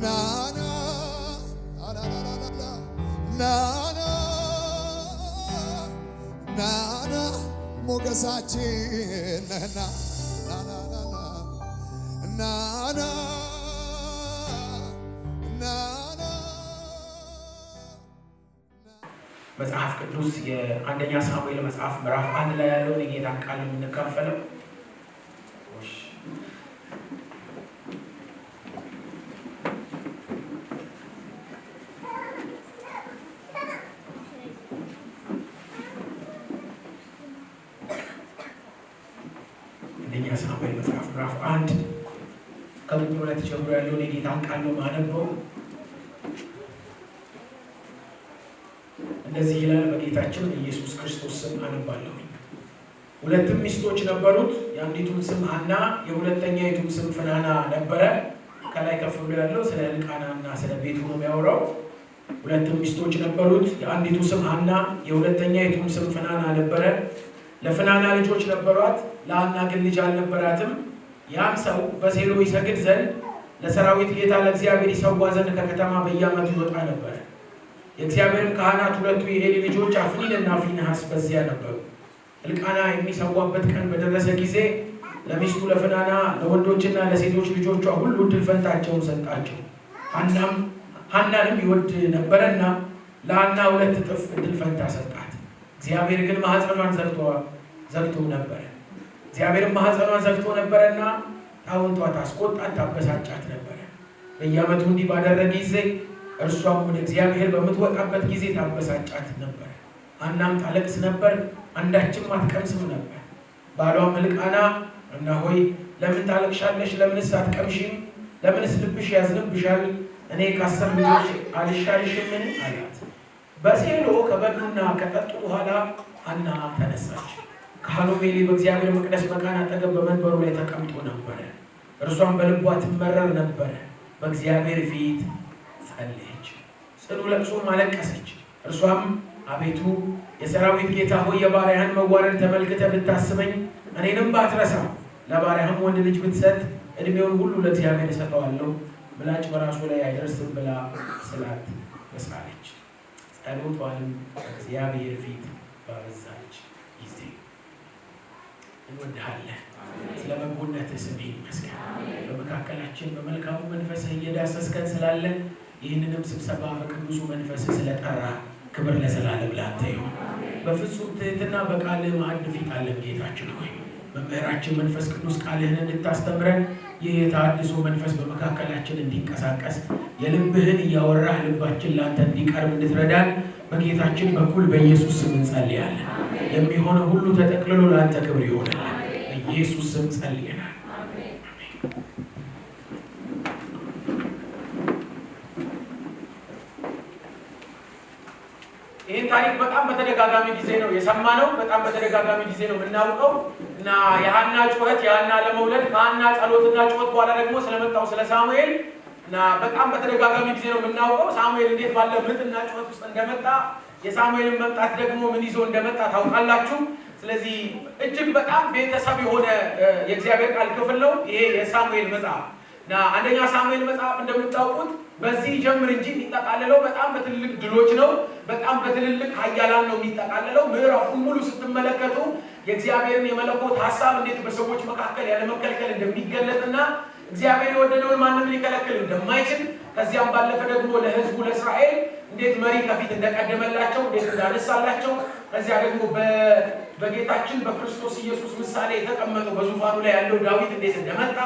ናና ናናናና ናና ናና ሞገሳችን ነህና ናናናና ናና ናና። መጽሐፍ ቅዱስ የአንደኛ ሳሙኤል መጽሐፍ ምዕራፍ 1 ላይ ያለውን የጌታን ቃል የምንካፈለው። አንደኛ ሳሙኤል መጽሐፍ ምዕራፍ 1 ከቁጥር 2 ጀምሮ ያለውን የጌታን ቃል ነው የማነበው። እንደዚህ ይላል። በጌታችን ኢየሱስ ክርስቶስ ስም አነባለሁ። ሁለትም ሚስቶች ነበሩት። የአንዲቱም ስም ሐና የሁለተኛይቱም ስም ፍናና ነበረ። ከላይ ከፍ ብሎ ያለው ስለ ሕልቃናና ስለ ቤቱ ነው የሚያወራው። ሁለትም ሚስቶች ነበሩት። የአንዲቱ ስም ሐና የሁለተኛይቱም ስም ፍናና ነበረ። ለፍናና ልጆች ነበሯት፣ ለሐና ግን ልጅ አልነበራትም። ያም ሰው በሴሎ ይሰግድ ዘንድ ለሰራዊት ጌታ ለእግዚአብሔር ይሰዋ ዘንድ ከከተማ በየዓመቱ ይወጣ ነበር። የእግዚአብሔርም ካህናት ሁለቱ የኤሊ ልጆች አፍኒንና ፊንሐስ በዚያ ነበሩ። ሕልቃና የሚሰዋበት ቀን በደረሰ ጊዜ ለሚስቱ ለፍናና ለወንዶችና ለሴቶች ልጆቿ ሁሉ ዕድል ፈንታቸውን ሰጣቸው። ሐናንም ይወድ ነበረና ለሐና 2 እጥፍ ዕድል ፈንታ ሰጣት። እግዚአብሔር ግን ማኅፀኗን ዘግቶ ነበረ። እግዚአብሔርም ማኅፀኗን ዘግቶ ነበረና ጣውንቷ ታስቆጣት ታበሳጫት ነበረ። በየዓመቱ እንዲህ ባደረገ ጊዜ እርሷም ወደ እግዚአብሔር በምትወጣበት ጊዜ ታበሳጫት ነበር። ሐናም ታለቅስ ነበር፣ አንዳችም አትቀምስም ነበር። ባሏም ሕልቃና ሐና ሆይ ለምን ታለቅሻለሽ? ለምንስ አትቀምሺም? ለምንስ ልብሽ ያዝንብሻል? እኔ ከ10 ልጆች አልሻልሽምን? አላት። በሴሎ ከበሉና ከጠጡ በኋላ ሐና ተነሳች። ካህኑ ኤሊ በእግዚአብሔር መቅደስ መቃን አጠገብ በመንበሩ ላይ ተቀምጦ ነበረ። እርሷም በልቧ ትመረር ነበረ። በእግዚአብሔር ፊት ጸለየች፣ ጽኑ ለቅሶም አለቀሰች። እርሷም አቤቱ የሰራዊት ጌታ ሆይ የባሪያህን መዋረድ ተመልክተህ ብታስበኝ፣ እኔንም ባትረሳ፣ ለባሪያህም ወንድ ልጅ ብትሰጥ ዕድሜውን ሁሉ ለእግዚአብሔር እሰጠዋለሁ፣ ምላጭ በራሱ ላይ አይደርስም ብላ ስላት ተሳለች። ጸሎቷንም በእግዚአብሔር ፊት ባበዛች ጊዜ። እንወድሃለን፣ ስለ በጎነትህ ስምህ ይመስገን። በመካከላችን በመልካሙ መንፈስህ እየዳሰስከን ስላለ፣ ይህንንም ስብሰባ በቅዱሱ መንፈስህ ስለጠራ ክብር ለዘላለም ላንተ ይሁን። በፍጹም ትህትና በቃልህ ማዕድ ፊት አለን። ጌታችን ሆይ መምህራችን መንፈስ ቅዱስ ቃልህን እንድታስተምረን፣ ይህ የተሐድሶ መንፈስ በመካከላችን እንዲንቀሳቀስ፣ የልብህን እያወራህ ልባችን ላንተ እንዲቀርብ እንድትረዳን በጌታችን በኩል በኢየሱስ ስም እንጸልያለን። የሚሆነው ሁሉ ተጠቅልሎ ላንተ ክብር ይሆናል። በኢየሱስ ስም ጸልየናል። ይህን ታሪክ በጣም በተደጋጋሚ ጊዜ ነው የሰማነው። በጣም በተደጋጋሚ ጊዜ ነው የምናውቀው። እና የሐና ጩኸት፣ የሐና ለመውለድ፣ ከሐና ጸሎትና ጩኸት በኋላ ደግሞ ስለመጣው ስለ ሳሙኤል እና በጣም በተደጋጋሚ ጊዜ ነው የምናውቀው። ሳሙኤል እንዴት ባለ ምጥና ጩኸት ውስጥ እንደመጣ፣ የሳሙኤልን መምጣት ደግሞ ምን ይዞ እንደመጣ ታውቃላችሁ። ስለዚህ እጅግ በጣም ቤተሰብ የሆነ የእግዚአብሔር ቃል ክፍል ነው ይሄ የሳሙኤል መጽሐፍ። እና አንደኛ ሳሙኤል መጽሐፍ እንደምታውቁት በዚህ ጀምር እንጂ የሚጠቃለለው በጣም በትልልቅ ድሎች ነው። በጣም በትልልቅ ኃያላን ነው የሚጠቃለለው። ምዕራፉን ሙሉ ስትመለከቱ የእግዚአብሔርን የመለኮት ሐሳብ እንዴት በሰዎች መካከል ያለመከልከል እንደሚገለጥና እግዚአብሔር የወደደውን ማንም ሊከለክል እንደማይችል፣ ከዚያም ባለፈ ደግሞ ለሕዝቡ ለእስራኤል እንዴት መሪ ከፊት እንደቀደመላቸው፣ እንዴት እንዳነሳላቸው፣ ከዚያ ደግሞ በጌታችን በክርስቶስ ኢየሱስ ምሳሌ የተቀመጠው በዙፋኑ ላይ ያለው ዳዊት እንዴት እንደመጣ፣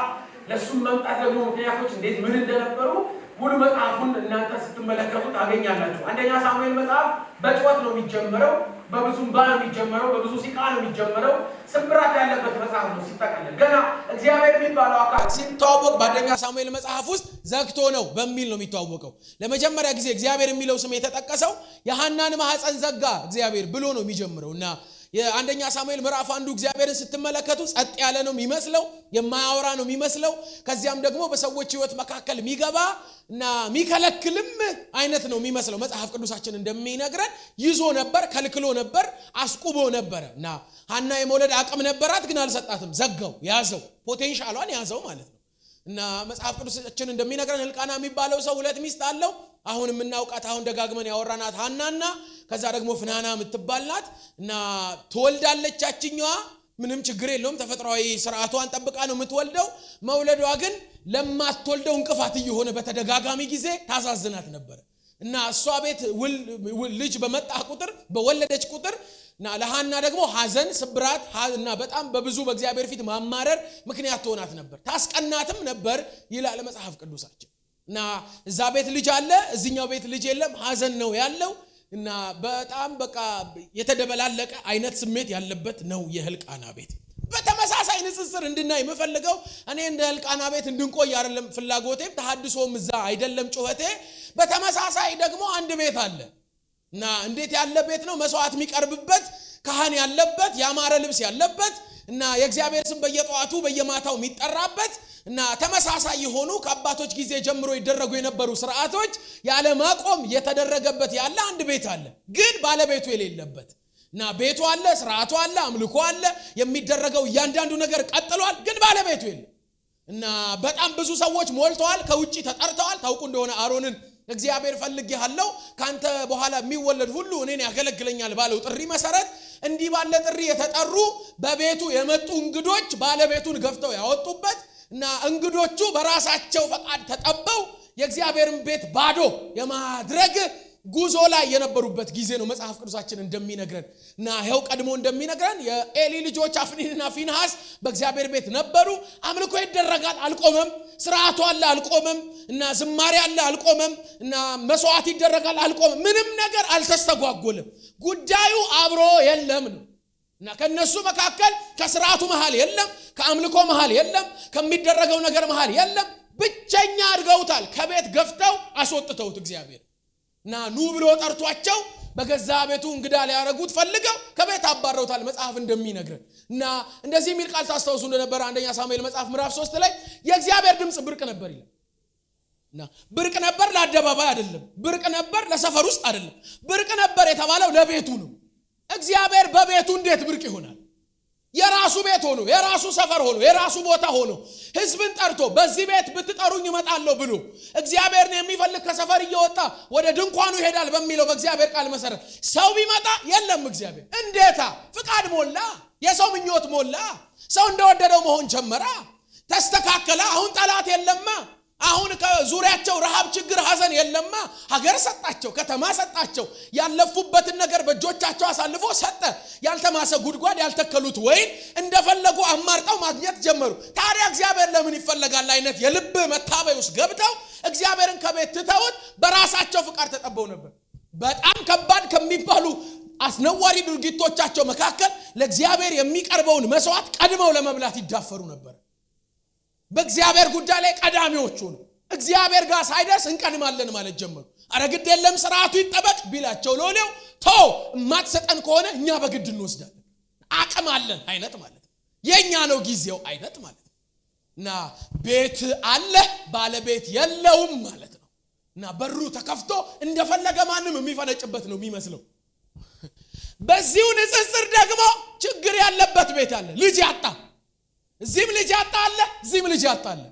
ለሱም መምጣት ደግሞ ምክንያቶች እንዴት ምን እንደነበሩ ሙሉ መጽሐፉን እናንተ ስትመለከቱ ታገኛላችሁ። አንደኛ ሳሙኤል መጽሐፍ በጩኸት ነው የሚጀመረው፣ በብዙ እንባ ነው የሚጀመረው፣ በብዙ ሲቃ ነው የሚጀመረው። ስብራት ያለበት መጽሐፍ ነው ሲጠቃለል። ገና እግዚአብሔር የሚባለው አካል ሲተዋወቅ በአንደኛ ሳሙኤል መጽሐፍ ውስጥ ዘግቶ ነው በሚል ነው የሚተዋወቀው። ለመጀመሪያ ጊዜ እግዚአብሔር የሚለው ስም የተጠቀሰው የሐናን ማህፀን ዘጋ እግዚአብሔር ብሎ ነው የሚጀምረው። እና የአንደኛ ሳሙኤል ምዕራፍ 1 እግዚአብሔርን ስትመለከቱ ጸጥ ያለ ነው የሚመስለው፣ የማያወራ ነው የሚመስለው። ከዚያም ደግሞ በሰዎች ሕይወት መካከል የሚገባ እና የሚከለክልም አይነት ነው የሚመስለው። መጽሐፍ ቅዱሳችን እንደሚነግረን ይዞ ነበር፣ ከልክሎ ነበር፣ አስቁቦ ነበር። እና ሐና የመውለድ አቅም ነበራት፣ ግን አልሰጣትም። ዘጋው፣ ያዘው፣ ፖቴንሻሏን ያዘው ማለት ነው። እና መጽሐፍ ቅዱሳችን እንደሚነግረን ሕልቃና የሚባለው ሰው ሁለት ሚስት አለው። አሁን የምናውቃት አሁን ደጋግመን ያወራናት ሐናና ከዛ ደግሞ ፍናና የምትባል ናት። እና ትወልዳለች። ያችኛዋ ምንም ችግር የለውም፣ ተፈጥሯዊ ስርዓቷን ጠብቃ ነው የምትወልደው። መውለዷ ግን ለማትወልደው እንቅፋት እየሆነ በተደጋጋሚ ጊዜ ታሳዝናት ነበር። እና እሷ ቤት ልጅ በመጣ ቁጥር፣ በወለደች ቁጥር እና ለሐና ደግሞ ሐዘን፣ ስብራት እና በጣም በብዙ በእግዚአብሔር ፊት ማማረር ምክንያት ትሆናት ነበር፣ ታስቀናትም ነበር ይላል መጽሐፍ ቅዱሳችን። እና እዛ ቤት ልጅ አለ፣ እዚኛው ቤት ልጅ የለም፣ ሐዘን ነው ያለው። እና በጣም በቃ የተደበላለቀ አይነት ስሜት ያለበት ነው የሕልቃና ቤት። በተመሳሳይ ንጽጽር እንድናይ የምፈልገው እኔ እንደ ሕልቃና ቤት እንድንቆይ አይደለም ፍላጎቴም፣ ተሐድሶም እዛ አይደለም ጩኸቴ። በተመሳሳይ ደግሞ አንድ ቤት አለ። እና እንዴት ያለ ቤት ነው! መስዋዕት የሚቀርብበት፣ ካህን ያለበት፣ ያማረ ልብስ ያለበት እና የእግዚአብሔር ስም በየጠዋቱ በየማታው የሚጠራበት እና ተመሳሳይ የሆኑ ከአባቶች ጊዜ ጀምሮ ይደረጉ የነበሩ ስርዓቶች ያለ ማቆም የተደረገበት ያለ አንድ ቤት አለ፣ ግን ባለቤቱ የሌለበት። እና ቤቱ አለ፣ ስርዓቱ አለ፣ አምልኮ አለ፣ የሚደረገው እያንዳንዱ ነገር ቀጥሏል፣ ግን ባለቤቱ የለም። እና በጣም ብዙ ሰዎች ሞልተዋል፣ ከውጪ ተጠርተዋል። ታውቁ እንደሆነ አሮንን እግዚአብሔር ፈልጌሃለሁ፣ ካንተ በኋላ የሚወለድ ሁሉ እኔን ያገለግለኛል ባለው ጥሪ መሰረት እንዲህ ባለ ጥሪ የተጠሩ በቤቱ የመጡ እንግዶች ባለቤቱን ገፍተው ያወጡበት እና እንግዶቹ በራሳቸው ፈቃድ ተጠበው የእግዚአብሔርን ቤት ባዶ የማድረግ ጉዞ ላይ የነበሩበት ጊዜ ነው መጽሐፍ ቅዱሳችን እንደሚነግረን። እና ይኸው ቀድሞ እንደሚነግረን የኤሊ ልጆች አፍኒንና ፊንሃስ በእግዚአብሔር ቤት ነበሩ። አምልኮ ይደረጋል፣ አልቆመም። ስርዓቱ አለ፣ አልቆመም። እና ዝማሬ አለ፣ አልቆመም። እና መስዋዕት ይደረጋል፣ አልቆመም። ምንም ነገር አልተስተጓጎለም። ጉዳዩ አብሮ የለም ነው። እና ከነሱ መካከል ከስርዓቱ መሃል የለም፣ ከአምልኮ መሃል የለም፣ ከሚደረገው ነገር መሃል የለም። ብቸኛ አድርገውታል። ከቤት ገፍተው አስወጥተውት እግዚአብሔር እና ኑ ብሎ ጠርቷቸው በገዛ ቤቱ እንግዳ ሊያረጉት ፈልገው ከቤት አባረውታል መጽሐፍ እንደሚነግረን። እና እንደዚህ የሚል ቃል ታስታውሱ እንደነበረ አንደኛ ሳሙኤል መጽሐፍ ምዕራፍ 3 ላይ የእግዚአብሔር ድምጽ ብርቅ ነበር ይላል። እና ብርቅ ነበር ለአደባባይ አይደለም፣ ብርቅ ነበር ለሰፈር ውስጥ አይደለም፣ ብርቅ ነበር የተባለው ለቤቱ ነው። እግዚአብሔር በቤቱ እንዴት ብርቅ ይሆናል? የራሱ ቤት ሆኖ፣ የራሱ ሰፈር ሆኖ፣ የራሱ ቦታ ሆኖ ህዝብን ጠርቶ በዚህ ቤት ብትጠሩኝ እመጣለሁ ብሎ እግዚአብሔርን የሚፈልግ ከሰፈር እየወጣ ወደ ድንኳኑ ይሄዳል በሚለው በእግዚአብሔር ቃል መሰረት ሰው ቢመጣ የለም እግዚአብሔር። እንዴታ! ፍቃድ ሞላ፣ የሰው ምኞት ሞላ፣ ሰው እንደወደደው መሆን ጀመረ፣ ተስተካከለ። አሁን ጠላት የለማ። አሁን ከዙሪያቸው ረሃብ፣ ችግር፣ ሐዘን የለማ። ሀገር ሰጣቸው፣ ከተማ ሰጣቸው፣ ያለፉበትን ነገር በእጆቻቸው አሳልፎ ሰጠ። ያልተማሰ ጉድጓድ፣ ያልተከሉት ወይን እንደፈለጉ አማርጠው ማግኘት ጀመሩ። ታዲያ እግዚአብሔር ለምን ይፈለጋል አይነት የልብ መታበይ ውስጥ ገብተው እግዚአብሔርን ከቤት ትተውት በራሳቸው ፍቃድ ተጠበው ነበር። በጣም ከባድ ከሚባሉ አስነዋሪ ድርጊቶቻቸው መካከል ለእግዚአብሔር የሚቀርበውን መስዋዕት ቀድመው ለመብላት ይዳፈሩ ነበር። በእግዚአብሔር ጉዳይ ላይ ቀዳሚዎቹ ነው። እግዚአብሔር ጋር ሳይደርስ እንቀድማለን ማለት ጀመሩ። አረ ግድ የለም ስርዓቱ ይጠበቅ ቢላቸው ሎሌው ተው፣ የማትሰጠን ከሆነ እኛ በግድ እንወስዳለን፣ አቅም አለን አይነት ማለት ነው። የኛ ነው ጊዜው አይነት ማለት ነው። እና ቤት አለ ባለቤት የለውም ማለት ነው። እና በሩ ተከፍቶ እንደፈለገ ማንም የሚፈነጭበት ነው የሚመስለው። በዚሁ ንጽጽር ደግሞ ችግር ያለበት ቤት አለ፣ ልጅ ያጣ። እዚህም ልጅ ያጣ አለ፣ እዚህም ልጅ ያጣ አለ።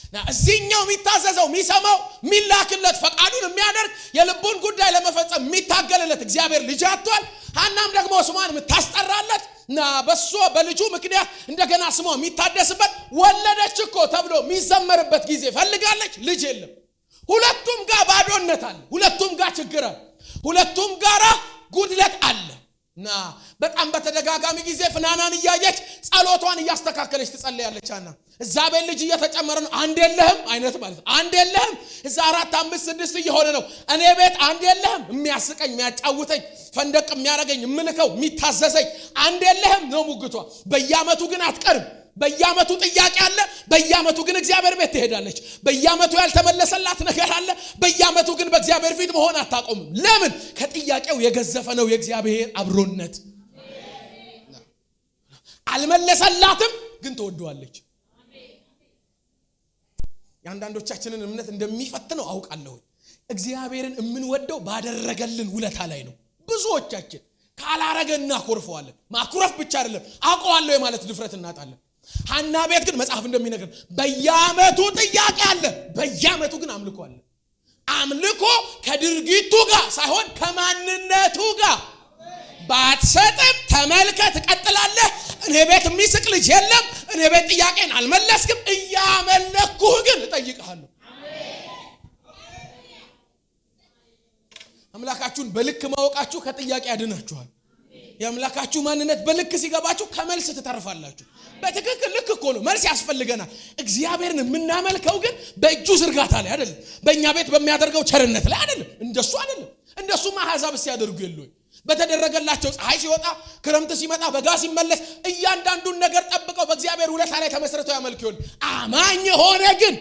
እና እዚህኛው የሚታዘዘው፣ የሚሰማው፣ የሚላክለት፣ ፈቃዱን የሚያደርግ፣ የልቡን ጉዳይ ለመፈጸም የሚታገልለት እግዚአብሔር ልጅ አጥቷል። ሐናም ደግሞ ስሟን የምታስጠራለት እና በሷ በልጁ ምክንያት እንደገና ስሟ የሚታደስበት፣ ወለደች እኮ ተብሎ የሚዘመርበት ጊዜ ፈልጋለች፣ ልጅ የለም። ሁለቱም ጋር ባዶነት አለ፣ ሁለቱም ጋር ችግር አለ፣ ሁለቱም ጋር ጉድለት አለ። እና በጣም በተደጋጋሚ ጊዜ ፍናናን እያየች ጸሎቷን እያስተካከለች ትጸልያለች። ሐና እዛ ቤት ልጅ እየተጨመረ ነው፣ አንድ የለህም አይነት ማለት ነው። አንድ የለህም፣ እዛ 4 5 6 እየሆነ ነው። እኔ ቤት አንድ የለህም፣ የሚያስቀኝ፣ የሚያጫውተኝ፣ ፈንደቅ የሚያረገኝ፣ የምልከው፣ የሚታዘዘኝ አንድ የለህም ነው ሙግቷ። በየአመቱ ግን አትቀርም። በየአመቱ ጥያቄ አለ። በየአመቱ ግን እግዚአብሔር ቤት ትሄዳለች። በየአመቱ ያልተመለሰላት ነገር አለ። በየአመቱ ግን በእግዚአብሔር ፊት መሆን አታቆምም። ለምን? ከጥያቄው የገዘፈ ነው የእግዚአብሔር አብሮነት። አልመለሰላትም፣ ግን ትወደዋለች። የአንዳንዶቻችንን እምነት እንደሚፈትነው አውቃለሁ። እግዚአብሔርን የምንወደው ባደረገልን ውለታ ላይ ነው። ብዙዎቻችን ካላረገ እናኮርፈዋለን። ማኩረፍ ብቻ አይደለም፣ አውቀዋለሁ የማለት ድፍረት እናጣለን። ሐና ቤት ግን መጽሐፍ እንደሚነግረን በየዓመቱ ጥያቄ አለ፣ በየዓመቱ ግን አምልኮ አለ። አምልኮ ከድርጊቱ ጋር ሳይሆን ከማንነቱ ጋር። ባትሰጥም ተመልከት፣ ትቀጥላለህ። እኔ ቤት የሚስቅ ልጅ የለም፣ እኔ ቤት ጥያቄን አልመለስክም፣ እያመለኩህ ግን እጠይቅሃለሁ። አምላካችሁን በልክ ማወቃችሁ ከጥያቄ ያድናችኋል። የአምላካችሁ ማንነት በልክ ሲገባችሁ ከመልስ ትተርፋላችሁ። በትክክል ልክ እኮ ነው፣ መልስ ያስፈልገናል። እግዚአብሔርን የምናመልከው ግን በእጁ ዝርጋታ ላይ አይደለም፣ በእኛ ቤት በሚያደርገው ቸርነት ላይ አይደለም። እንደሱ አይደለም። እንደሱማ አሕዛብ ሲያደርጉ የለ ወይ? በተደረገላቸው ፀሐይ ሲወጣ፣ ክረምት ሲመጣ፣ በጋ ሲመለስ እያንዳንዱን ነገር ጠብቀው በእግዚአብሔር ውለታ ላይ ተመስርተው ያመልክ ይሆን። አማኝ የሆነ ግን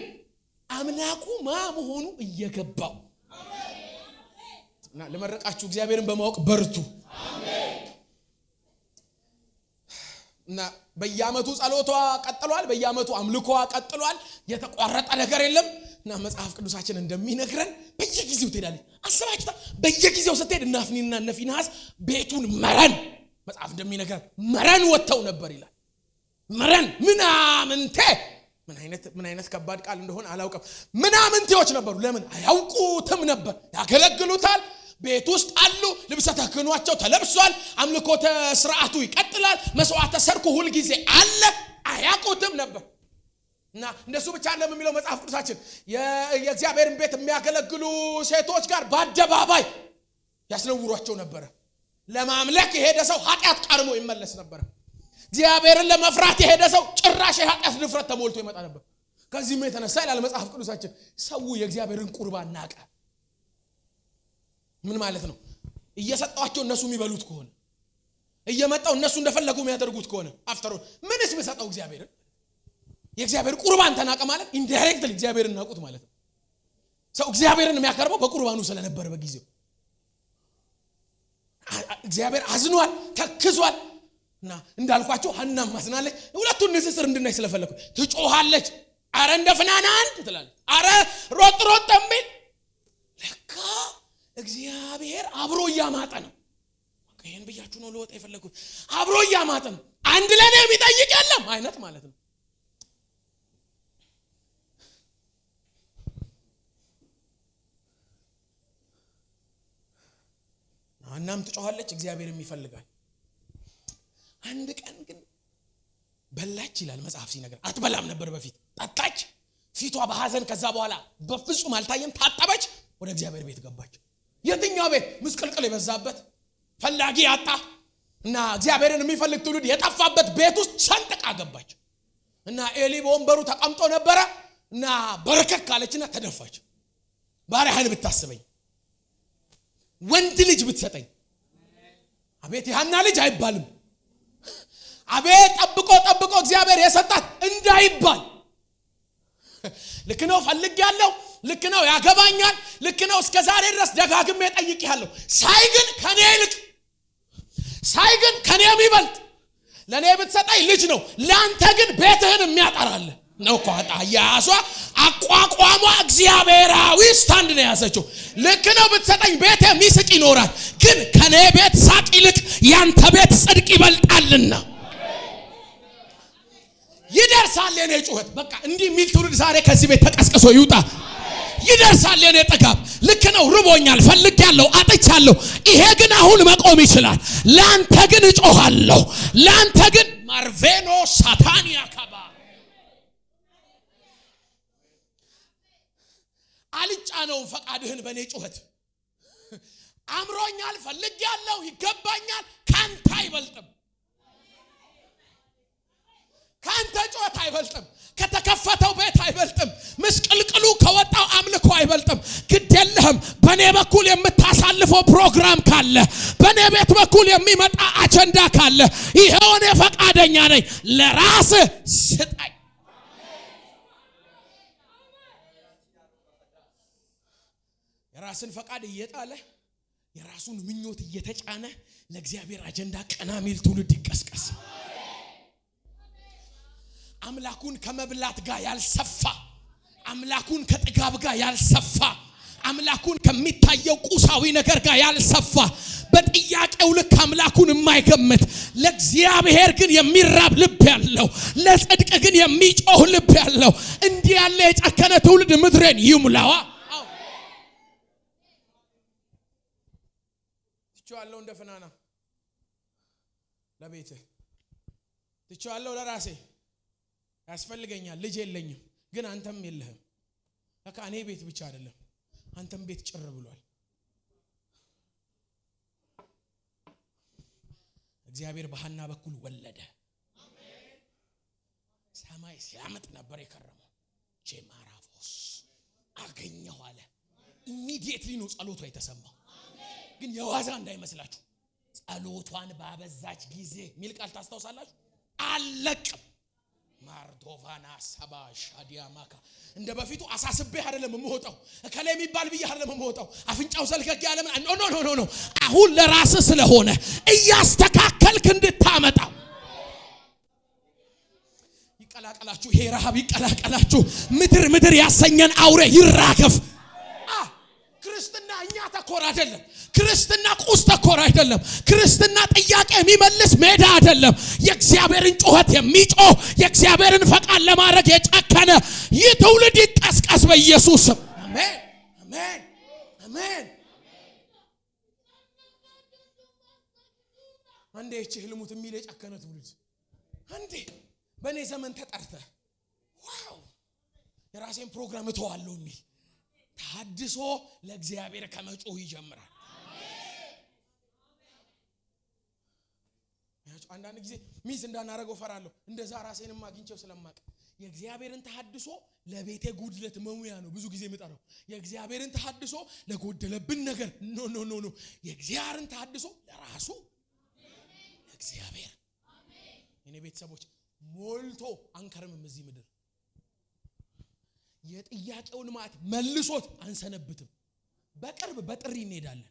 አምላኩ ማ መሆኑ እየገባው እና ለመረቃችሁ እግዚአብሔርን በማወቅ በርቱ። እና በየዓመቱ ጸሎቷ ቀጥሏል፣ በየዓመቱ አምልኮዋ ቀጥሏል። የተቋረጠ ነገር የለም። እና መጽሐፍ ቅዱሳችን እንደሚነግረን በየጊዜው ትሄዳለች። አስባችሁታ? በየጊዜው ስትሄድ እነ አፍኒንና እነ ፊንሐስ ቤቱን መረን፣ መጽሐፍ እንደሚነግረን መረን ወጥተው ነበር ይላል። መረን ምናምንቴ፣ ምን አይነት ከባድ ቃል እንደሆነ አላውቅም። ምናምንቴዎች ነበሩ። ለምን አያውቁትም ነበር? ያገለግሉታል፣ ቤት ውስጥ አሉ፣ ልብሰ ተክህኗቸው ተለብሷል፣ አምልኮተ ስርዓቱ ይቀጥላል፣ መስዋዕተ ሰርኩ ሁልጊዜ አለ። አያውቁትም ነበር። እና እንደሱ ብቻ አይደለም የሚለው መጽሐፍ ቅዱሳችን፣ የእግዚአብሔርን ቤት የሚያገለግሉ ሴቶች ጋር በአደባባይ ያስነውሯቸው ነበረ። ለማምለክ የሄደ ሰው ኃጢአት ቀርሞ ይመለስ ነበረ። እግዚአብሔርን ለመፍራት የሄደ ሰው ጭራሽ የኃጢአት ድፍረት ተሞልቶ ይመጣ ነበር። ከዚህም የተነሳ ይላል መጽሐፍ ቅዱሳችን ሰው የእግዚአብሔርን ቁርባን ናቀ። ምን ማለት ነው? እየሰጧቸው እነሱ የሚበሉት ከሆነ፣ እየመጣው እነሱ እንደፈለጉ የሚያደርጉት ከሆነ፣ after all ምንስ ብሰጠው እግዚአብሔርን? የእግዚአብሔር ቁርባን ተናቀ ማለት indirectly እግዚአብሔርን ናቁት ማለት ነው። ሰው እግዚአብሔርን የሚያቀርበው በቁርባኑ ስለነበረ በጊዜው እግዚአብሔር አዝኗል፣ ተክዟል። እና እንዳልኳቸው ሐናም አዝናለች። ሁለቱን ንጽጽር እንድናይ ስለፈለኩ ትጮሃለች። አረ እንደ ፍናና አንድ ትላለች። አረ ሮጥ ሮጥ የሚል ለካ እግዚአብሔር አብሮ እያማጠ ነው። በቃ ይሄን ብያችሁ ነው ልወጣ የፈለኩት። አብሮ እያማጠ ነው። አንድ ለኔ የሚጠይቅ የለም አይነት ማለት ነው። ሐናም ትጮሃለች፣ እግዚአብሔርም ይፈልጋል። አንድ ቀን ግን በላች ይላል መጽሐፍ ሲነግር። አትበላም ነበር በፊት፣ ጠጣች፣ ፊቷ በሐዘን ከዛ በኋላ በፍጹም አልታየም። ታጠበች፣ ወደ እግዚአብሔር ቤት ገባች። የትኛው ቤት? ምስቅልቅል የበዛበት፣ ፈላጊ ያጣ እና እግዚአብሔርን የሚፈልግ ትውልድ የጠፋበት ቤት ውስጥ ሰንጥቃ ገባች። እና ኤሊ በወንበሩ ተቀምጦ ነበረ እና በረከክ አለችና ተደፋች። ባሪያህን ብታስበኝ፣ ወንድ ልጅ ብትሰጠኝ። አቤት የሐና ልጅ አይባልም። አቤት ጠብቆ ጠብቆ እግዚአብሔር የሰጣት እንዳይባል። ልክ ነው፣ ፈልጌያለሁ፣ ልክ ነው፣ ያገባኛል፣ ልክ ነው፣ እስከ ዛሬ ድረስ ደጋግሜ ጠይቄያለሁ። ሳይ ግን ከኔ ይልቅ፣ ሳይ ግን ከኔ የሚበልጥ ለኔ ብትሰጠኝ ልጅ ነው፣ ላንተ ግን ቤትህን የሚያጠራልህ ነው እኮ። አያያዟ አቋቋሟ እግዚአብሔራዊ stand ነው የያዘችው። ልክ ነው፣ ብትሰጠኝ ቤት የሚስቅ ይኖራል፣ ግን ከኔ ቤት ሳቅ ይልቅ ያንተ ቤት ጽድቅ ይበልጣልና ይደርሳል የኔ ጩኸት። በቃ እንዲህ የሚል ትውልድ ዛሬ ከዚህ ቤት ተቀስቅሶ ይውጣ። ይደርሳል የኔ ጥጋብ። ልክ ነው፣ ርቦኛል፣ ፈልጌያለሁ፣ አጥቻለሁ። ይሄ ግን አሁን መቆም ይችላል። ላንተ ግን እጮሃለሁ። ላንተ ግን ማርቬኖ ሳታኒያ ካባ አልጫነውም ፈቃድህን በኔ ጩኸት። አምሮኛል፣ ፈልጌያለሁ፣ ይገባኛል፣ ካንተ አይበልጥም። ካንተ ጩኸት አይበልጥም። ከተከፈተው ቤት አይበልጥም። ምስቅልቅሉ ከወጣው አምልኮ አይበልጥም። ግድ የለህም። በኔ በኩል የምታሳልፈው ፕሮግራም ካለ፣ በኔ ቤት በኩል የሚመጣ አጀንዳ ካለ፣ ይሄው እኔ ፈቃደኛ ነኝ። ለራስህ ስጠኝ። የራስን ፈቃድ እየጣለ የራሱን ምኞት እየተጫነ ለእግዚአብሔር አጀንዳ ቀና ሚል ትውልድ ይቀስቀስ። አምላኩን ከመብላት ጋር ያልሰፋ፣ አምላኩን ከጥጋብ ጋር ያልሰፋ፣ አምላኩን ከሚታየው ቁሳዊ ነገር ጋር ያልሰፋ፣ በጥያቄው ልክ አምላኩን የማይገምት፣ ለእግዚአብሔር ግን የሚራብ ልብ ያለው፣ ለጽድቅ ግን የሚጮህ ልብ ያለው፣ እንዲህ ያለ የጨከነ ትውልድ ምድሬን ይሙላዋ። ትቼዋለሁ እንደ ፍናና ለቤትህ፣ ትቼዋለሁ ለራሴ ያስፈልገኛል። ልጅ የለኝም ግን አንተም የለህም። ለካ እኔ ቤት ብቻ አይደለም አንተም ቤት ጭር ብሏል። እግዚአብሔር በሐና በኩል ወለደ። ሰማይ ሲያምጥ ነበር የከረመው። ቼማራፎስ አገኘሁ አለ። Immediately ነው ጸሎቷ የተሰማው። ግን የዋዛ እንዳይመስላችሁ፣ ጸሎቷን ባበዛች ጊዜ ሚል ቃል ታስታውሳላችሁ። አለቅም ማርዶቫና ሰባ ሻዲያማካ እንደ በፊቱ አሳስቤ አይደለም የምወጣው፣ እከላይ የሚባል ብዬ አይደለም የምወጣው፣ አፍንጫው ሰልከክ ያለ no no no no። አሁን ለራስህ ስለሆነ እያስተካከልክ እንድታመጣው። ይቀላቀላችሁ፣ ይሄ ረሃብ ይቀላቀላችሁ። ምድር ምድር ያሰኘን አውሬ ይራገፍ። ክርስትና እኛ ተኮር አይደለም። ክርስትና ቁስ ተኮር አይደለም። ክርስትና ጥያቄ የሚመልስ ሜዳ አይደለም። የእግዚአብሔርን ጩኸት የሚጮህ፣ የእግዚአብሔርን ፈቃድ ለማድረግ የጨከነ ይህ ትውልድ ይቀስቀስ በኢየሱስ ስም። አሜን፣ አሜን፣ አሜን። አንዴ ይህች ህልሙት የሚል የጨከነ ትውልድ፣ አንዴ በእኔ ዘመን ተጠርተ wow የራሴን ፕሮግራም እተዋለሁ የሚል ተሐድሶ ለእግዚአብሔር ከመጮህ ይጀምራል። አንዳንድ ጊዜ miss እንዳናረገው ፈራለሁ። እንደዛ ራሴንም አግኝቼው ስለማቅ የእግዚአብሔርን ተሐድሶ ለቤቴ ጉድለት መሙያ ነው ብዙ ጊዜ የምጠራው። የእግዚአብሔርን ተሐድሶ ለጎደለብን ነገር no no no no። የእግዚአብሔርን ተሐድሶ ለራሱ ለእግዚአብሔር። እኔ ቤተሰቦች ሞልቶ አንከርምም እዚህ ምድር። የጥያቄውን ማዕት መልሶት አንሰነብትም። በቅርብ በጥሪ እንሄዳለን።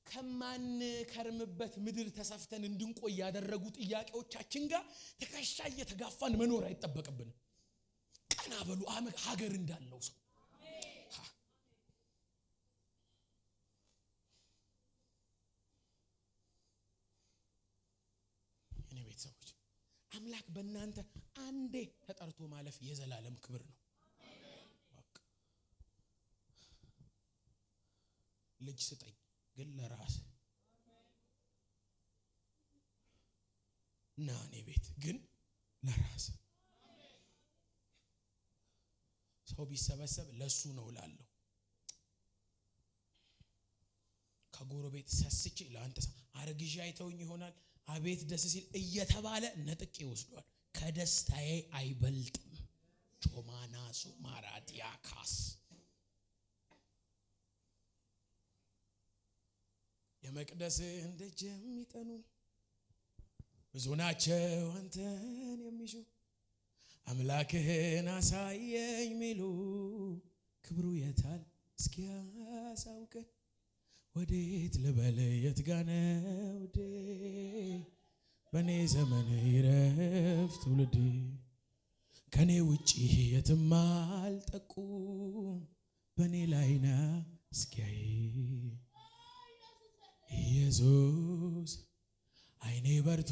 ከማንከርምበት ምድር ተሰፍተን እንድንቆይ ያደረጉ ጥያቄዎቻችን ጋር ትከሻ እየተጋፋን መኖር አይጠበቅብንም። ቀና በሉ ሀገር እንዳለው ሰው። እኔ ቤተሰቦች አምላክ በእናንተ አንዴ ተጠርቶ ማለፍ የዘላለም ክብር ነው። ልጅ ስጠኝ ግን ለራስ፣ ና እኔ ቤት ግን ለራስ። ሰው ቢሰበሰብ ለሱ ነው እላለሁ። ከጎረቤት ሰስቼ ለአንተ አርግዤ አይተውኝ ይሆናል፣ አቤት ደስ ሲል እየተባለ ነጥቄ ይወስዷል። ከደስታዬ አይበልጥም። ቾማናሱ ማራዲያካስ የመቅደስህን ደጅ የሚጠኑ ብዙ ናቸው አንተን የሚሹ፣ አምላክህን አሳየኝ ሚሉ፣ ክብሩ የታል እስኪያሳውቀን፣ ወዴት ልበል የት ጋ ነው ውዴ፣ በእኔ ዘመን ይረፍ ትውልዴ፣ ከኔ ውጪ የትም አልጠቁም፣ በእኔ ላይ ና እስኪያይ ኢየሱስ አይኔ በርቶ።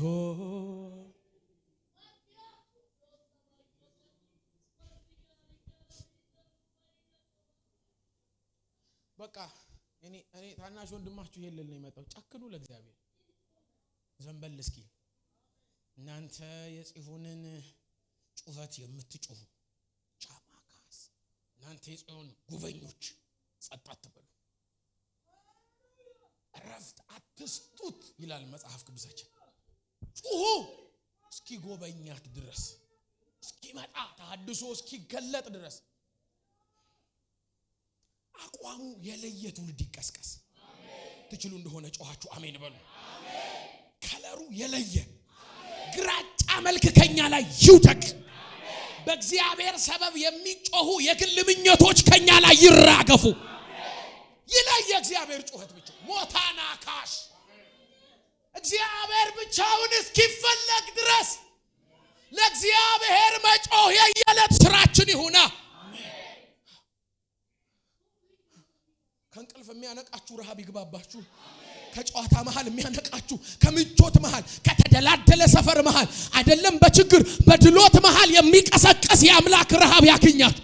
በቃ እኔ ታናሽ ወንድማችሁ ይሄን ልል ነው የመጣው። ጨክኑ ለእግዚአብሔር ዘንበል እስኪ። እናንተ የጽዮንን ጩኸት የምትጮሁ ጫማካስ፣ እናንተ የጽዮን ጉበኞች ጸጥ አትበሉ፣ እረፍት አትስጡት ይላል መጽሐፍ ቅዱሳችን። ጩሁ እስኪ ጎበኛት ድረስ፣ እስኪመጣ ተሐድሶ እስኪገለጥ ድረስ። አቋሙ የለየ ትውልድ ይቀስቀስ። ትችሉ እንደሆነ ጮኻችሁ አሜን በሉ። ከለሩ የለየ ግራጫ መልክ ከኛ ላይ ይውደቅ። በእግዚአብሔር ሰበብ የሚጮሁ የግል ምኞቶች ከኛ ላይ ይራገፉ። ይለይ የእግዚአብሔር ጩኸት ብቻ። ሞታና ካሽ እግዚአብሔር ብቻውን እስኪፈለግ ድረስ ለእግዚአብሔር መጮህ የየዕለት ስራችን ይሁና። ከእንቅልፍ የሚያነቃችሁ ረሃብ ይግባባችሁ። ከጨዋታ መሃል የሚያነቃችሁ፣ ከምቾት መሃል፣ ከተደላደለ ሰፈር መሃል አይደለም፣ በችግር በድሎት መሃል የሚቀሰቅስ የአምላክ ረሃብ ያግኛችሁ።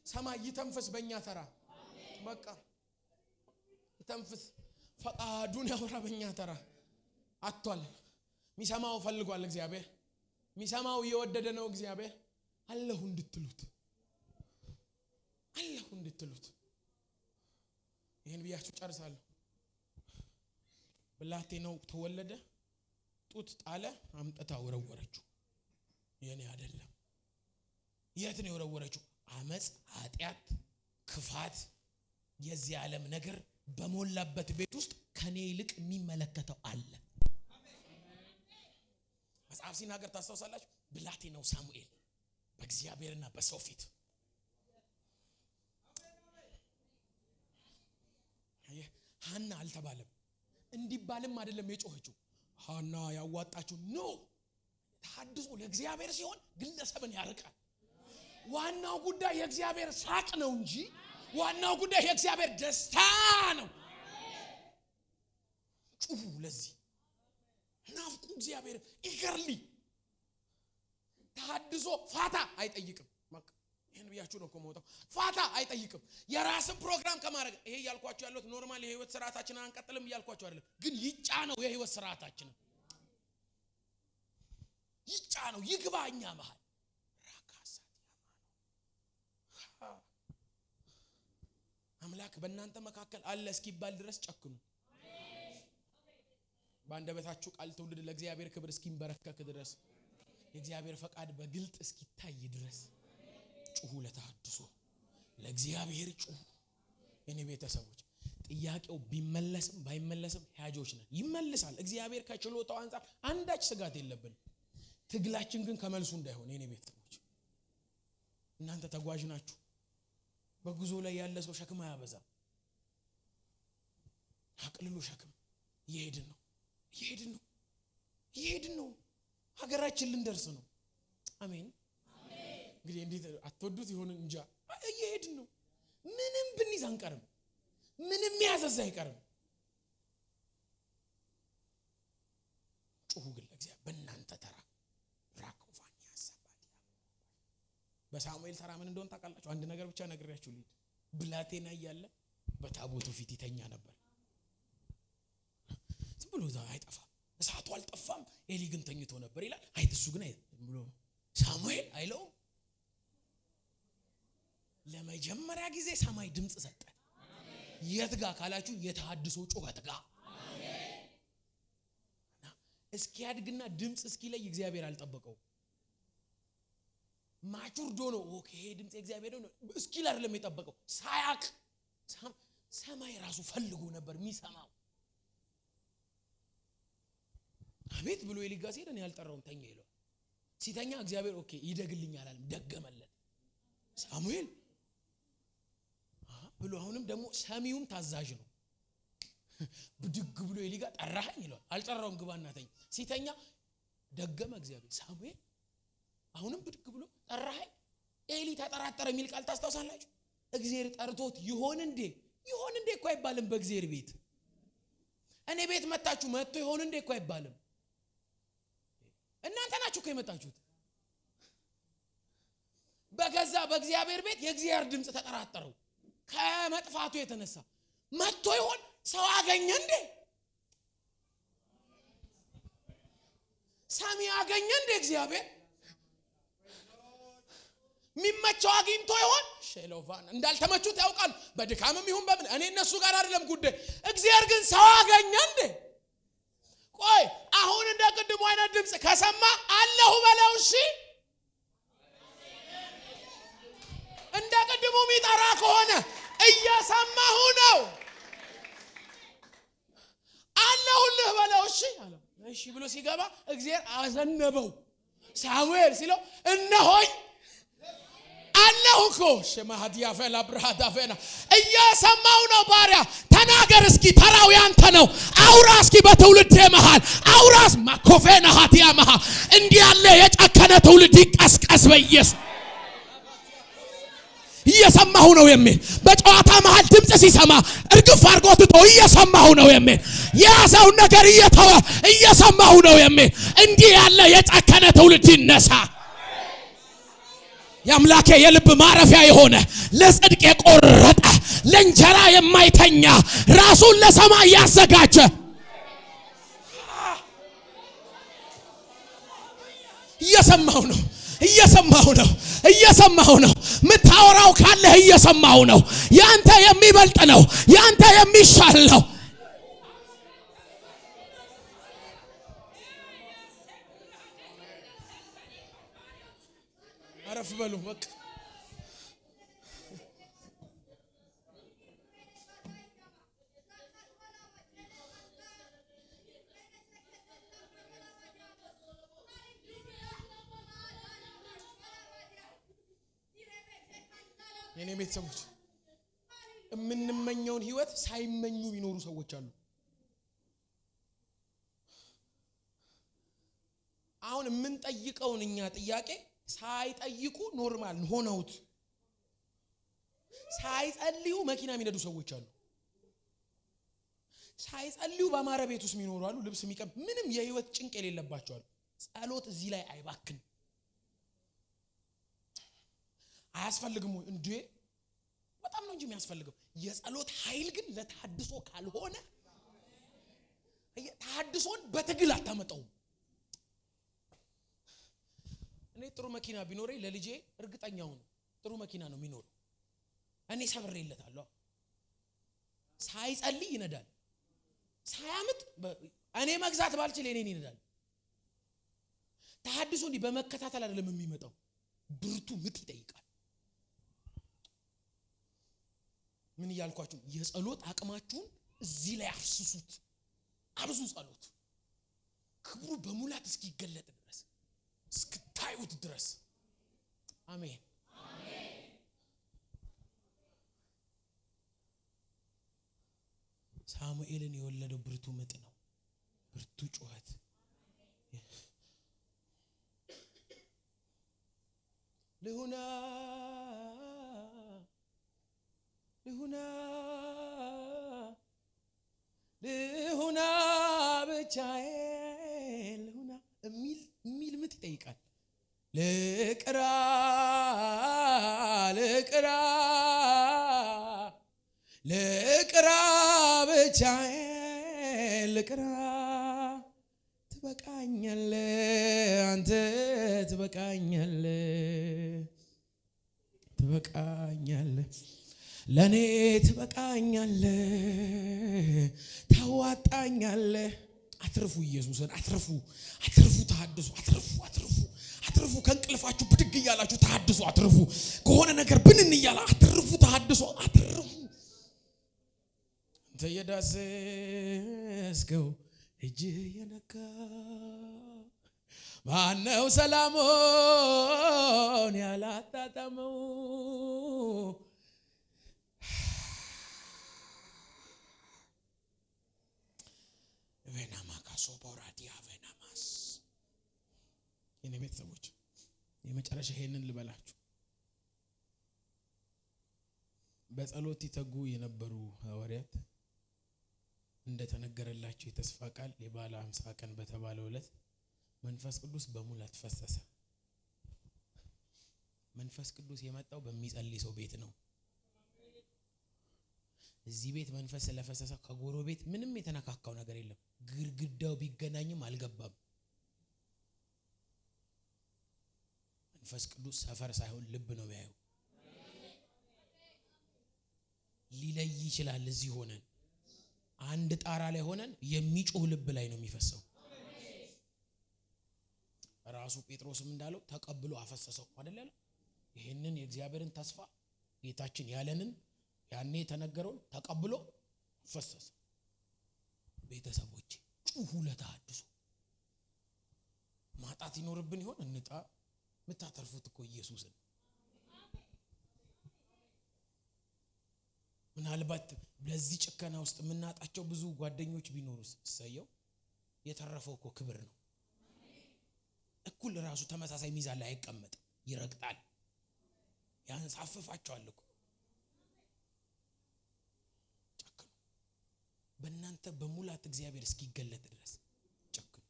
ሰማይ ይተንፍስ በእኛ ተራ፣ በቃ ይተንፍስ፣ ፈቃዱን ያውራ በእኛ ተራ። አጥቷል። ሚሰማው ፈልጓል እግዚአብሔር። ሚሰማው እየወደደ ነው እግዚአብሔር። አለሁ እንድትሉት፣ አለሁ እንድትሉት። ይህን ብያችሁ ጨርሳለሁ። ብላቴናው ተወለደ፣ ጡት ጣለ፣ አምጥታ ወረወረችው። የኔ አይደለም። የት ነው የወረወረችው? አመፅ፣ ኃጢአት፣ ክፋት፣ የዚህ ዓለም ነገር በሞላበት ቤት ውስጥ ከኔ ይልቅ የሚመለከተው አለ። መጽሐፍ ሲናገር ታስታውሳላችሁ። ብላቴናው ሳሙኤል በእግዚአብሔርና በሰው ፊት፣ ሀና አልተባለም፣ እንዲባልም አይደለም የጮኸችው። ሀና ያዋጣችው no። ተሐድሶ ለእግዚአብሔር ሲሆን ግለሰብን ያርቃል። ዋናው ጉዳይ የእግዚአብሔር ሳቅ ነው እንጂ ዋናው ጉዳይ የእግዚአብሔር ደስታ ነው። ጩሁ፣ ለዚህ ናፍቁ። እግዚአብሔር eagerly። ተሐድሶ ፋታ አይጠይቅም። ይህን ብያችሁ ነው እኮ የምወጣው። ፋታ አይጠይቅም። የራስን ፕሮግራም ከማድረግ፣ ይሄ እያልኳችሁ ያለሁት normal የህይወት ስርዓታችንን አንቀጥልም እያልኳችሁ አይደለም። ግን ይጫነው፣ የህይወት ስርዓታችንን ይጫነው፣ ይግባ እኛ መሃል። ራካሳት አምላክ በእናንተ መካከል አለ እስኪባል ድረስ ጨክኑ። በአንደበታችሁ ቃል ትውልድ ለእግዚአብሔር ክብር እስኪንበረከክ ድረስ፣ የእግዚአብሔር ፈቃድ በግልጥ እስኪታይ ድረስ ጩሁ። ለተሐድሶ ለእግዚአብሔር ጩሁ። የኔ ቤተሰቦች፣ ጥያቄው ቢመለስም ባይመለስም ያጆች ነን። ይመልሳል። እግዚአብሔር ከችሎታው አንጻር አንዳች ስጋት የለብን። ትግላችን ግን ከመልሱ እንዳይሆን። የኔ ቤተሰቦች፣ እናንተ ተጓዥ ናችሁ። በጉዞ ላይ ያለ ሰው ሸክም አያበዛም። አቅልሎ ሸክም። እየሄድን ነው፣ እየሄድን ነው፣ እየሄድን ነው። ሀገራችን ልንደርስ ነው። አሜን። እንግዲህ እንዴት አትወዱት ይሆን እንጃ። እየሄድን ነው። ምንም ብንይዝ አንቀርም። ምንም ያዘዝ አይቀርም። ጩሁ ግን ለእግዚአብሔር በእናንተ ተራ። ራኮፋኒ ያሰባት። በሳሙኤል ተራ ምን እንደሆነ ታውቃላችሁ? አንድ ነገር ብቻ ነግሬያችሁ ልሂድ። ብላቴና እያለ በታቦቱ ፊት ይተኛ ነበር። ዝም ብሎ እዛ አይጠፋም፣ እሳቱ አልጠፋም። ኤሊ ግን ተኝቶ ነበር ይላል። አይ እሱ ግን አይ ብሎ ሳሙኤል አይለውም። ለመጀመሪያ ጊዜ ሰማይ ድምፅ ሰጠ። የት ጋ ካላችሁ የተሃድሶ ጩኸት ጋ። እስኪያድግና ድምፅ እስኪለይ እግዚአብሔር አልጠበቀው። Matured ሆኖ okay ይሄ ድምፅ የእግዚአብሔር ነው እስኪል አይደለም የጠበቀው። ሳያቅ ሰማይ ራሱ ፈልጎ ነበር የሚሰማው። አቤት ብሎ ኤሊ ጋ ሲሄድ እኔ ያልጠራውም ተኛ ይለዋል። ሲተኛ እግዚአብሔር okay ይደግልኛል አላለም፣ ደገመለት። ሳሙኤል ብሎ አሁንም ደግሞ ሰሚውም ታዛዥ ነው። ብድግ ብሎ ኤሊ ጋ ጠራኸኝ ይለዋል። አልጠራውም፣ ግባና ተኛ። ሲተኛ ደገመ እግዚአብሔር፣ ሳሙኤል። አሁንም ብድግ ብሎ ጠራኸኝ። ኤሊ ተጠራጠረ የሚል ቃል ታስታውሳላችሁ? እግዚአብሔር ጠርቶት ይሆን እንዴ? ይሆን እንዴ እኮ አይባልም በእግዚአብሔር ቤት። እኔ ቤት መጣችሁ መጥቶ ይሆን እንዴ እኮ አይባልም። እናንተ ናችሁ እኮ የመጣችሁት። በገዛ በእግዚአብሔር ቤት የእግዚአብሔር ድምፅ ተጠራጠረው ከመጥፋቱ የተነሳ። መጥቶ ይሆን? ሰው አገኘ እንዴ? ሰሚ አገኘ እንዴ? እግዚአብሔር የሚመቸው አግኝቶ ይሆን? ሼሎቫን እንዳልተመቹት ያውቃል። በድካምም ይሁን በምን እኔ እነሱ ጋር አይደለም ጉዳይ። እግዚአብሔር ግን ሰው አገኘ እንዴ? ቆይ፣ አሁን እንደ ቅድሙ አይነት ድምፅ ከሰማ አለሁ በለው። እሺ፣ እንደ ቅድሙ የሚጠራ ከሆነ እየሰማሁ ነው፣ አለሁልህ በለው። እሺ አለው። እሺ ብሎ ሲገባ እግዚአብሔር አዘነበው። ሳሙኤል ሲለው እነሆኝ፣ አለሁ እኮ። ሸማሃዲያ ፈላ ብርሃዳ ፈና፣ እየሰማው ነው ባሪያ። ተናገር እስኪ፣ ተራው ያንተ ነው። አውራ እስኪ፣ በትውልድ መሃል አውራስ። ማኮፌና ሀቲያ መሃ፣ እንዲህ ያለ የጨከነ ትውልድ ይቀስቀስ በኢየሱስ። እየሰማሁ ነው የሚል፣ በጨዋታ መሃል ድምፅ ሲሰማ እርግፍ አድርጎ ትቶ እየሰማሁ ነው የሚል፣ የያዘውን ነገር እየተወ እየሰማሁ ነው የሚል፣ እንዲህ ያለ የጨከነ ትውልድ ይነሳ። የአምላኬ የልብ ማረፊያ የሆነ፣ ለጽድቅ የቆረጠ፣ ለእንጀራ የማይተኛ፣ ራሱን ለሰማይ ያዘጋጀ። እየሰማሁ ነው፣ እየሰማሁ ነው፣ እየሰማሁ ነው። ምታወራው ካለህ እየሰማሁ ነው። ያንተ የሚበልጥ ነው፣ ያንተ የሚሻል ነው። አረፍ በሉ በቃ። የኔ ቤተሰቦች፣ የምንመኘውን ህይወት ሳይመኙ የሚኖሩ ሰዎች አሉ። አሁን የምንጠይቀውን እኛ ጥያቄ ሳይጠይቁ normal ሆነውት ሳይጸልዩ መኪና የሚነዱ ሰዎች አሉ። ሳይጸልዩ በአማረ ቤት ውስጥ የሚኖሩ አሉ። ልብስ የሚቀብ ምንም የህይወት ጭንቅ የሌለባቸው አሉ። ጸሎት እዚህ ላይ አይባክን። አያስፈልግም ወይ እንዴ? በጣም ነው እንጂ የሚያስፈልገው። የጸሎት ኃይል ግን ለተሐድሶ ካልሆነ ተሐድሶን በትግል አታመጣውም። እኔ ጥሩ መኪና ቢኖረኝ ለልጄ እርግጠኛው ነው ጥሩ መኪና ነው የሚኖረው። እኔ ሰብሬለታለሁ። ሳይጸልይ ይነዳል። ሳያምጥ እኔ መግዛት ባልችል እኔን ይነዳል። ተሐድሶ እንዲህ በመከታተል አይደለም የሚመጣው። ብርቱ ምጥ ይጠይቃል። ምን እያልኳችሁ? የጸሎት አቅማችሁን እዚህ ላይ አፍስሱት። አብዙ ጸሎት፣ ክብሩ በሙላት እስኪገለጥ ድረስ፣ እስክታዩት ድረስ። አሜን። ሳሙኤልን የወለደው ብርቱ ምጥ ነው። ብርቱ ጩኸት። ልሁና፣ ልሁና፣ ልሁና፣ ብቻዬን ልሁና የሚል ምጥ ይጠይቃል። ልቅራ፣ ልቅራ፣ ልቅራ፣ ብቻዬን ልቅራ፣ ትበቃኛለህ አንተ፣ ትበቃኛለህ፣ ትበቃኛለህ፣ ለኔ ትበቃኛለህ፣ ታዋጣኛለህ። አትርፉ፣ ኢየሱስን አትርፉ፣ አትርፉ፣ ተሐድሶ አትርፉ፣ አትርፉ፣ አትርፉ። ከእንቅልፋችሁ ብድግ እያላችሁ ተሐድሶ አትርፉ። ከሆነ ነገር ብንን እያላ አትርፉ፣ ተሐድሶ አትርፉ። አንተ የዳሰስከው እጅ የነካ ማነው ሰላሙን ያላጣጣመው? ቬናማካሶ ቦራዲያ ቬናማስ። የኔ ቤተሰቦች፣ የመጨረሻ ይሄንን ልበላችሁ። በጸሎት ይተጉ የነበሩ ሐዋርያት እንደተነገረላቸው የተስፋ ቃል የበዓለ 50 ቀን በተባለው ዕለት መንፈስ ቅዱስ በሙላት ፈሰሰ። መንፈስ ቅዱስ የመጣው በሚጸልይ ሰው ቤት ነው። እዚህ ቤት መንፈስ ስለፈሰሰ ከጎረቤት ምንም የተነካካው ነገር የለም። ግድግዳው ቢገናኝም አልገባም። መንፈስ ቅዱስ ሰፈር ሳይሆን ልብ ነው የሚያየው። ሊለይ ይችላል። እዚህ ሆነን አንድ ጣራ ላይ ሆነን የሚጮህ ልብ ላይ ነው የሚፈሰው። ራሱ ጴጥሮስም እንዳለው ተቀብሎ አፈሰሰው አይደል ያለው? ይህንን የእግዚአብሔርን ተስፋ ጌታችን ያለንን ያኔ የተነገረውን ተቀብሎ ፈሰሰ። ቤተሰቦች፣ ጩሁ ለተሐድሶ። ማጣት ይኖርብን ይሆን? እንጣ። የምታተርፉት እኮ ኢየሱስን። ምናልባት ለዚህ ጭከና ውስጥ የምናጣቸው ብዙ ጓደኞች ቢኖሩስ? እሰየው፣ የተረፈው እኮ ክብር ነው። እኩል ራሱ ተመሳሳይ ሚዛን ላይ አይቀመጥም፣ ይረግጣል፣ ያንሳፍፋቸዋል እኮ። ጨክኑ። በእናንተ በሙላት እግዚአብሔር እስኪገለጥ ድረስ ጨክኑ።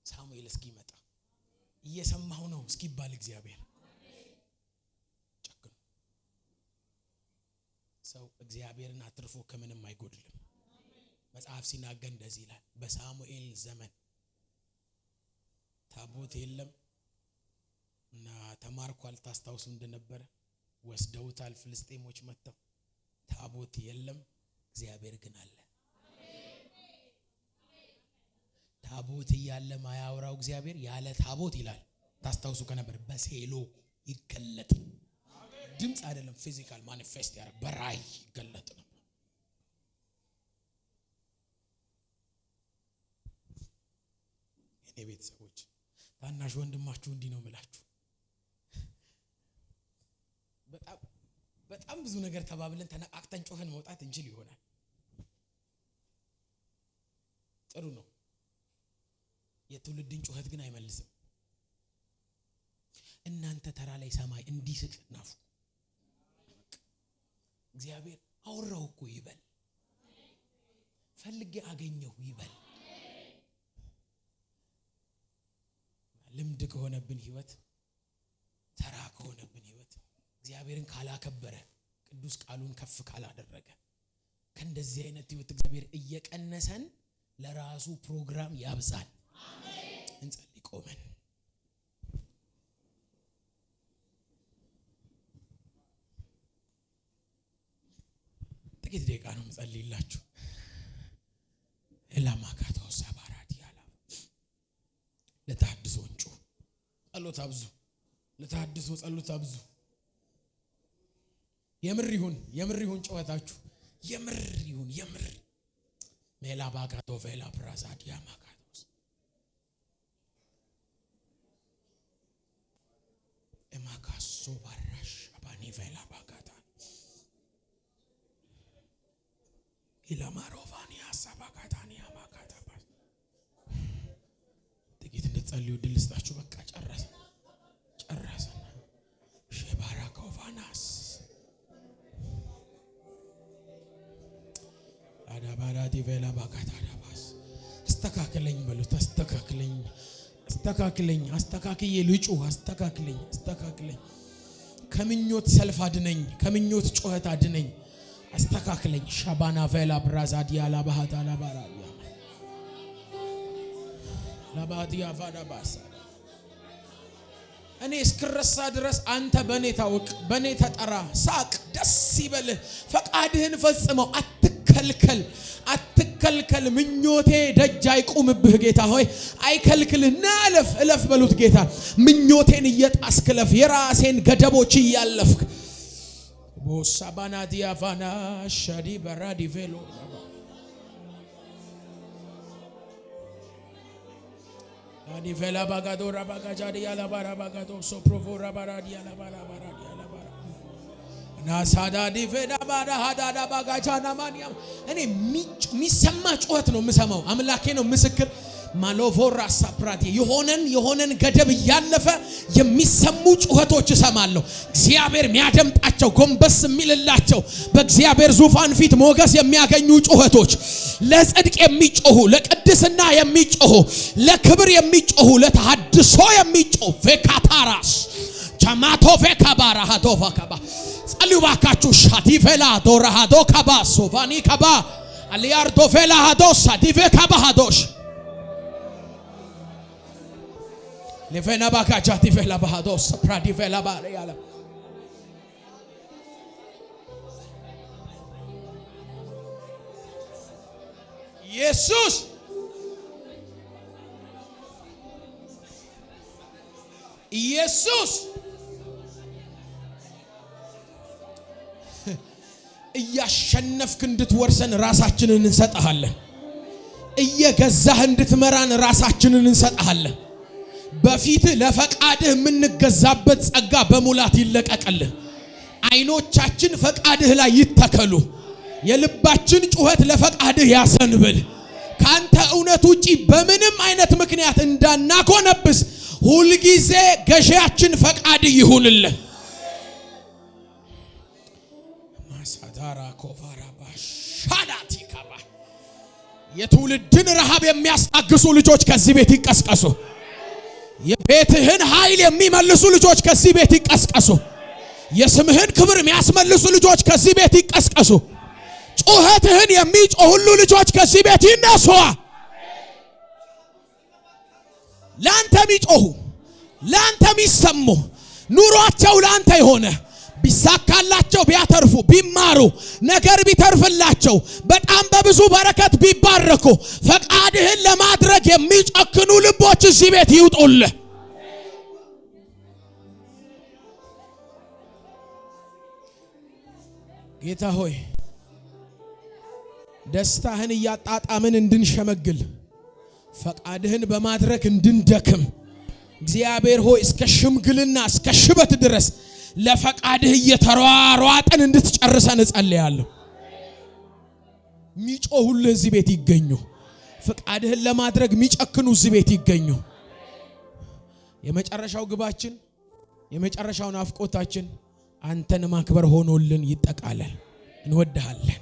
ሳሙኤል እስኪመጣ እየሰማሁ ነው እስኪባል እግዚአብሔር ጨክኑ። ሰው እግዚአብሔርን አትርፎ ከምንም አይጎድልም። መጽሐፍ ሲናገር እንደዚህ ይላል፣ በሳሙኤል ዘመን ታቦት የለም እና ተማርኳል። ታስታውሱ እንደነበረ ወስደውታል ፍልስጤሞች መጥተው። ታቦት የለም፣ እግዚአብሔር ግን አለ። ታቦት እያለ ማያወራው እግዚአብሔር ያለ ታቦት ይላል። ታስታውሱ ከነበር በሴሎ ይገለጥ፣ ድምፅ አይደለም፣ physical manifest ያደርግ በራእይ ይገለጥ ነበር። የኔ ቤተሰቦች ታናሽ ወንድማችሁ እንዲህ ነው ምላችሁ። በጣም በጣም ብዙ ነገር ተባብለን ተነቃቅተን ጮኸን መውጣት እንችል ይሆናል። ጥሩ ነው። የትውልድን ጩኸት ግን አይመልስም። እናንተ ተራ ላይ ሰማይ እንዲስቅ ናፍቁ። እግዚአብሔር አወራው እኮ ይበል፣ ፈልጌ አገኘሁ ይበል። ልምድ ከሆነብን ህይወት፣ ተራ ከሆነብን ህይወት፣ እግዚአብሔርን ካላከበረ፣ ቅዱስ ቃሉን ከፍ ካላደረገ ከእንደዚህ አይነት ህይወት እግዚአብሔር እየቀነሰን ለራሱ ፕሮግራም ያብዛል። እንጸልይ ቆመን። ጥቂት ደቂቃ ነው የምጸልይላችሁ። ኤላማካቶ ሳባራት ያላ ለተሐድሶ እንጩህ፣ ጸሎት አብዙ። ለተሐድሶ ጸሎት አብዙ። የምር ይሁን፣ የምር ይሁን ጨዋታችሁ፣ የምር ይሁን፣ የምር። ሜላ ባጋቶ ቬላ ፕራዛዲያ ማካቶስ ኤማካሶ ባራሽ አባኒ ቬላ ባጋታ ኢላማሮቫኒያ ሳባካታኒያ ማካታ። ጥቂት እንድትጸልዩ ድል ልስጣችሁ። በቃ ጨረስን፣ ጨረስን። ሼባራኮቫናስ አዳባራዲ ቬላ ባካታ ዳባስ። አስተካክለኝ በሉት። አስተካክለኝ፣ አስተካክለኝ፣ አስተካክዬ ልጩህ። አስተካክለኝ፣ አስተካክለኝ። ከምኞት ሰልፍ አድነኝ፣ ከምኞት ጩኸት አድነኝ። አስተካክለኝ። ሻባና ቬላ ብራዛዲያ ላባሃታ ላባራ ላባዲያ ቫዳባሳ። እኔ እስክረሳ ድረስ አንተ በእኔ ታውቅ፣ በእኔ ተጠራ። ሳቅ፣ ደስ ይበልህ፣ ፈቃድህን ፈጽመው። አትከልከል፣ አትከልከል። ምኞቴ ደጅ አይቁምብህ ጌታ ሆይ፣ አይከልክልህ። ና እለፍ፣ እለፍ በሉት ጌታ። ምኞቴን እየጣስክ እለፍ፣ የራሴን ገደቦች እያለፍክ። ቦሳባና ዲያቫና ሻዲ በራዲ ቬሎ ዲቬላ ባጋዶ ራባጋጃዲ ያላባራ ባጋዶ ሶፕሮቮ ራባራዲ ያላባራ ባራዲ ያላባራ ናሳዳ ዲቬዳ ባዳ ሃዳዳ ባጋጃና ማንያም። እኔ የሚሰማ ጩኸት ነው የምሰማው። አምላኬ ነው ምስክር። ማሎቮራ ሳፕራቲ የሆነን ገደብ እያለፈ የሚሰሙ ጩኸቶች እሰማለሁ። እግዚአብሔር የሚያደምጣቸው፣ ጎንበስ የሚልላቸው፣ በእግዚአብሔር ዙፋን ፊት ሞገስ የሚያገኙ ጩኸቶች፣ ለጽድቅ የሚጮሁ፣ ለቅድስና የሚጮሁ፣ ለክብር የሚጮሁ፣ ለተሐድሶ የሚጮሁ። ቬካታራስ ቻማቶ ቬካባራ ሃዶቫ ካባ። ጸልዩ ባካችሁ። ሻዲቬላ ዶራሃዶ ካባ ሶቫኒ ካባ አሊያርዶ ቬላ ሃዶሳ ዲቬ ካባ ሃዶሽ ሌቬና ባካጃ ዲቬላ ባሃዶስ ፕራዲቬላ ባሪያላ። ኢየሱስ፣ ኢየሱስ። እያሸነፍክ እንድትወርሰን ራሳችንን እንሰጥሃለን። እየገዛህ እንድትመራን ራሳችንን እንሰጥሃለን። በፊትህ ለፈቃድህ የምንገዛበት ጸጋ በሙላት ይለቀቅልህ። አይኖቻችን ፈቃድህ ላይ ይተከሉ። የልባችን ጩኸት ለፈቃድህ ያዘንብል። ካንተ እውነት ውጪ በምንም አይነት ምክንያት እንዳናኮነብስ ሁልጊዜ ገዢያችን ፈቃድ ይሁንልህ። ታራኮቫራባ ሻዳቲካባ። የትውልድን ረሃብ የሚያስታግሱ ልጆች ከዚህ ቤት ይቀስቀሱ። የቤትህን ኃይል የሚመልሱ ልጆች ከዚህ ቤት ይቀስቀሱ። የስምህን ክብር የሚያስመልሱ ልጆች ከዚህ ቤት ይቀስቀሱ። ጩኸትህን የሚጮሁሉ ልጆች ከዚህ ቤት ይነሱ። ለአንተ የሚጮሁ፣ ለአንተ የሚሰሙ፣ ኑሯቸው ለአንተ የሆነ፣ ቢሳካላቸው፣ ቢያተርፉ፣ ቢማሩ፣ ነገር ቢተርፍላቸው፣ በጣም በብዙ በረከት ቢባረኩ፣ ፈቃድህን ለማድረግ የሚጨክኑ ልቦች እዚህ ቤት ይውጡልህ። ጌታ ሆይ፣ ደስታህን እያጣጣምን እንድንሸመግል፣ ፈቃድህን በማድረግ እንድንደክም፣ እግዚአብሔር ሆይ፣ እስከ ሽምግልና፣ እስከ ሽበት ድረስ ለፈቃድህ እየተሯሯጥን እንድትጨርሰን እጸልያለሁ። ሚጮሁልህ እዚህ ቤት ይገኙ። ፈቃድህን ለማድረግ የሚጨክኑ እዚህ ቤት ይገኙ። የመጨረሻው ግባችን፣ የመጨረሻው ናፍቆታችን አንተን ማክበር ሆኖልን ይጠቃለል። እንወድሃለን።